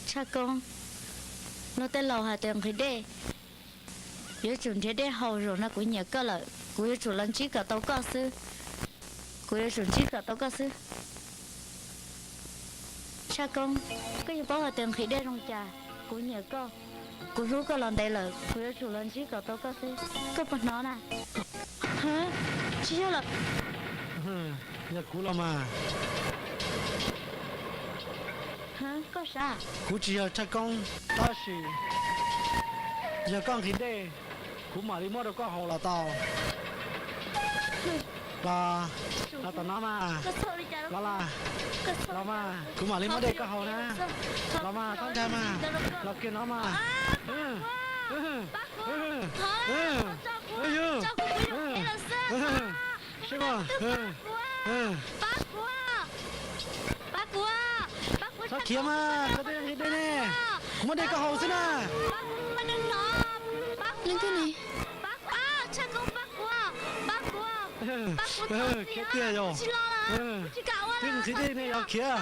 Tshaj Koob, luag tej laus hais tias nqhis dej yuav tsum nrhiav dej haus, zaum no kuv nyiam koj lawm, kuv yuav tsum los ntsib kom tau koj xwb. Kuv yuav tsum ntsib kom tau koj xwb. Tshaj Koob, koj yeej paub hais tias nqhis dej zoo cas, kuv nyiam koj, kuv hlub koj los ntev lawm, kuv yuav tsum los ntsib kom tau koj xwb. Koj puas hnov na? Tsis yog lawm. Yog kuv los mas. Koj sav? Kuv tsis yog Tshaj Koob, tab sis yog koj nqhis dej, kuv mam li muab rau koj haus los tau. Los, los tom no mas. Los, los, los mas, kuv mam li muab dej koj haus na. Los mas, txhob ntshai mas, los kiag no mas. Txhob khiav mas, koj twb nqhis dej ne, kuv muab dej koj haus xwb na. Leej twg ne? Khiav tiag yog. Twb nqhis dej ne yog khiav.